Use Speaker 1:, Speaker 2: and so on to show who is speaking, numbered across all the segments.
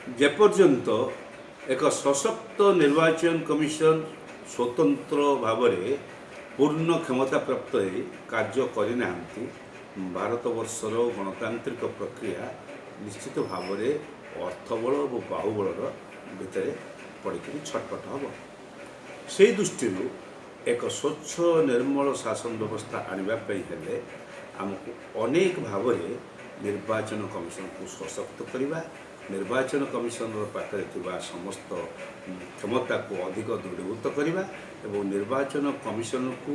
Speaker 1: ଯେପର୍ଯ୍ୟନ୍ତ ଏକ ସଶକ୍ତ ନିର୍ବାଚନ କମିଶନ ସ୍ୱତନ୍ତ୍ର ଭାବରେ ପୂର୍ଣ୍ଣ କ୍ଷମତା ପ୍ରାପ୍ତ ହେଇ କାର୍ଯ୍ୟ କରିନାହାନ୍ତି, ଭାରତବର୍ଷର ଗଣତାନ୍ତ୍ରିକ ପ୍ରକ୍ରିୟା ନିଶ୍ଚିତ ଭାବରେ ଅର୍ଥବଳ ଏବଂ ବାହୁବଳର ଭିତରେ ପଡ଼ିକରି ଛଟପଟ ହେବ। ସେଇ ଦୃଷ୍ଟିରୁ ଏକ ସ୍ୱଚ୍ଛ ନିର୍ମଳ ଶାସନ ବ୍ୟବସ୍ଥା ଆଣିବା ପାଇଁ ହେଲେ ଆମକୁ ଅନେକ ଭାବରେ ନିର୍ବାଚନ କମିଶନକୁ ସଶକ୍ତ କରିବା, ନିର୍ବାଚନ କମିଶନର ପାଖରେ ଥିବା ସମସ୍ତ କ୍ଷମତାକୁ ଅଧିକ ଦୃଢ଼ୀଭୂତ କରିବା ଏବଂ ନିର୍ବାଚନ କମିଶନକୁ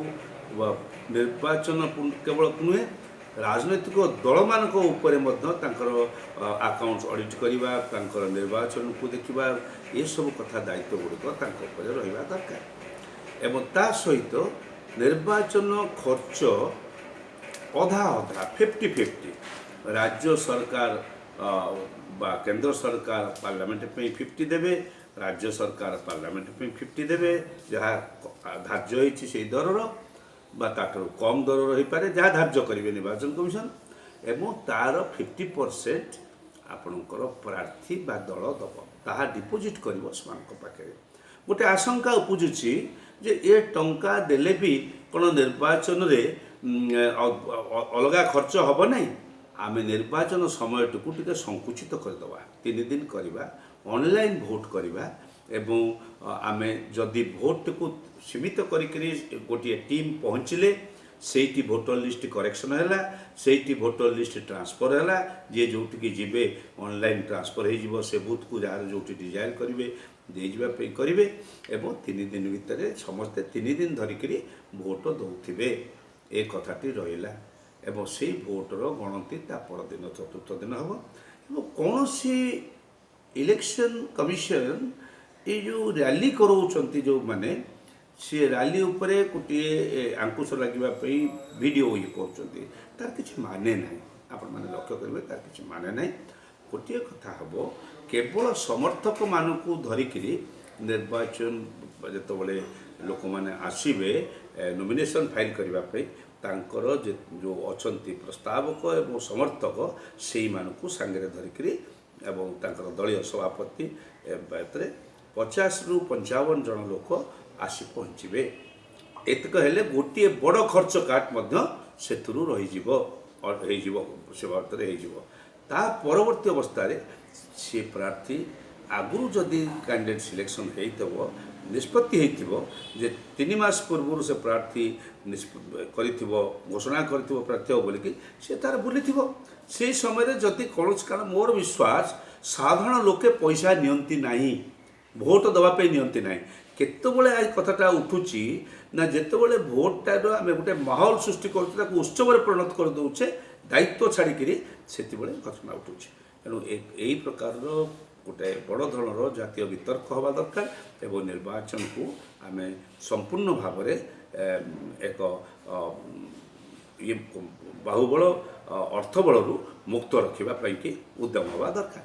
Speaker 1: ବା ନିର୍ବାଚନ କେବଳ ନୁହେଁ, ରାଜନୈତିକ ଦଳମାନଙ୍କ ଉପରେ ମଧ୍ୟ ତାଙ୍କର ଆକାଉଣ୍ଟ ଅଡ଼ିଟ୍ କରିବା, ତାଙ୍କର ନିର୍ବାଚନକୁ ଦେଖିବା, ଏସବୁ କଥା ଦାୟିତ୍ୱ ଗୁଡ଼ିକ ତାଙ୍କ ଉପରେ ରହିବା ଦରକାର। ଏବଂ ତା ସହିତ ନିର୍ବାଚନ ଖର୍ଚ୍ଚ ଅଧା ଅଧା, 50-50, ରାଜ୍ୟ ସରକାର ବା କେନ୍ଦ୍ର ସରକାର ପାର୍ଲାମେଣ୍ଟ ପାଇଁ 50 ଦେବେ, ରାଜ୍ୟ ସରକାର ପାର୍ଲାମେଣ୍ଟ ପାଇଁ 50 ଦେବେ। ଯାହା ଧାର୍ଯ୍ୟ ହେଇଛି ସେଇ ଦରର ବା ତାଠାରୁ କମ୍ ଦର ରହିପାରେ, ଯାହା ଧାର୍ଯ୍ୟ କରିବେ ନିର୍ବାଚନ କମିଶନ। ଏବଂ ତାର 50% ଆପଣଙ୍କର ପ୍ରାର୍ଥୀ ବା ଦଳ ଦେବ, ତାହା ଡିପୋଜିଟ୍ କରିବ ସେମାନଙ୍କ ପାଖରେ। ଗୋଟେ ଆଶଙ୍କା ଉପୁଜୁଛି ଯେ ଏ ଟଙ୍କା ଦେଲେ ବି କ'ଣ ନିର୍ବାଚନରେ ଅଲଗା ଖର୍ଚ୍ଚ ହେବ ନାହିଁ? ଆମେ ନିର୍ବାଚନ ସମୟଟିକୁ ଟିକେ ସଂକୁଚିତ କରିଦେବା, 3 ଦିନ କରିବା, ଅନଲାଇନ୍ ଭୋଟ୍ କରିବା ଏବଂ ଆମେ ଯଦି ଭୋଟଟିକୁ ସୀମିତ କରିକିରି ଗୋଟିଏ ଟିମ୍ ପହଞ୍ଚିଲେ, ସେଇଠି ଭୋଟର ଲିଷ୍ଟ କରେକ୍ସନ୍ ହେଲା, ସେଇଠି ଭୋଟର ଲିଷ୍ଟ ଟ୍ରାନ୍ସଫର୍ ହେଲା, ଯିଏ ଯେଉଁଠିକି ଯିବେ ଅନଲାଇନ୍ ଟ୍ରାନ୍ସଫର୍ ହେଇଯିବ, ସେ ବୁଥକୁ ଯାହାର ଯେଉଁଠି ଡିଜାୟାର କରିବେ ଦେଇଯିବା ପାଇଁ କରିବେ ଏବଂ 3 ଦିନ ଭିତରେ ସମସ୍ତେ 3 ଦିନ ଧରିକିରି ଭୋଟ ଦେଉଥିବେ, ଏ କଥାଟି ରହିଲା। ଏବଂ ସେଇ ଭୋଟର ଗଣତି ତା ପରଦିନ ଚତୁର୍ଥ ଦିନ ହେବ। ଏବଂ କୌଣସି ଇଲେକ୍ସନ୍ କମିଶନ ଏଇ ଯେଉଁ ର୍ୟାଲି କରାଉଛନ୍ତି ଯେଉଁମାନେ, ସିଏ ରାଲି ଉପରେ ଗୋଟିଏ ଆଙ୍କୁଶ ଲାଗିବା ପାଇଁ ଭିଡ଼ିଓ ଇଏ କରୁଛନ୍ତି, ତାର କିଛି ମାନେ ନାହିଁ। ଆପଣମାନେ ଲକ୍ଷ୍ୟ କରିବେ, ତାର କିଛି ମାନେ ନାହିଁ। ଗୋଟିଏ କଥା ହେବ, କେବଳ ସମର୍ଥକମାନଙ୍କୁ ଧରିକିରି ନିର୍ବାଚନ ଯେତେବେଳେ ଲୋକମାନେ ଆସିବେ ନୋମିନେସନ୍ ଫାଇଲ୍ କରିବା ପାଇଁ, ତାଙ୍କର ଯେ ଯେଉଁ ଅଛନ୍ତି ପ୍ରସ୍ତାବକ ଏବଂ ସମର୍ଥକ, ସେଇମାନଙ୍କୁ ସାଙ୍ଗରେ ଧରିକିରି ଏବଂ ତାଙ୍କର ଦଳୀୟ ସଭାପତି ଏଥିରେ 50ରୁ 55 ଜଣ ଲୋକ ଆସି ପହଞ୍ଚିବେ। ଏତକ ହେଲେ ଗୋଟିଏ ବଡ଼ ଖର୍ଚ୍ଚ କାଟ ମଧ୍ୟ ସେଥିରୁ ରହିଯିବ, ହେଇଯିବ, ସେ ବାବଦରେ ହେଇଯିବ। ତା ପରବର୍ତ୍ତୀ ଅବସ୍ଥାରେ ସେ ପ୍ରାର୍ଥୀ ଆଗରୁ ଯଦି କ୍ୟାଣ୍ଡିଡେଟ୍ ସିଲେକ୍ସନ୍ ହେଇଥିବ, ନିଷ୍ପତ୍ତି ହେଇଥିବ ଯେ 3 ମାସ ପୂର୍ବରୁ ସେ ପ୍ରାର୍ଥୀ କରିଥିବ, ଘୋଷଣା କରିଥିବ ପ୍ରାର୍ଥୀ ହେବ ବୋଲିକି, ସେ ତାର ବୁଲିଥିବ। ସେଇ ସମୟରେ ଯଦି କୌଣସି କାରଣ, ମୋର ବିଶ୍ୱାସ ସାଧାରଣ ଲୋକେ ପଇସା ନିଅନ୍ତି ନାହିଁ, ଭୋଟ ଦେବା ପାଇଁ ନିଅନ୍ତି ନାହିଁ। କେତେବେଳେ ଏ କଥାଟା ଉଠୁଛି ନା ଯେତେବେଳେ ଭୋଟଟାର ଆମେ ଗୋଟେ ମାହୋଲ ସୃଷ୍ଟି କରୁଛେ, ତାକୁ ଉତ୍ସବରେ ପରିଣତ କରିଦେଉଛେ ଦାୟିତ୍ୱ ଛାଡ଼ିକିରି, ସେତେବେଳେ ଘଟଣା ଉଠୁଛି। ତେଣୁ ଏଇ ପ୍ରକାରର ଗୋଟେ ବଡ଼ ଧରଣର ଜାତୀୟ ବିତର୍କ ହେବା ଦରକାର ଏବଂ ନିର୍ବାଚନକୁ ଆମେ ସମ୍ପୂର୍ଣ୍ଣ ଭାବରେ ଏକ ଇଏ ବାହୁବଳ, ଅର୍ଥବଳରୁ ମୁକ୍ତ ରଖିବା ପାଇଁକି ଉଦ୍ୟମ ହେବା ଦରକାର।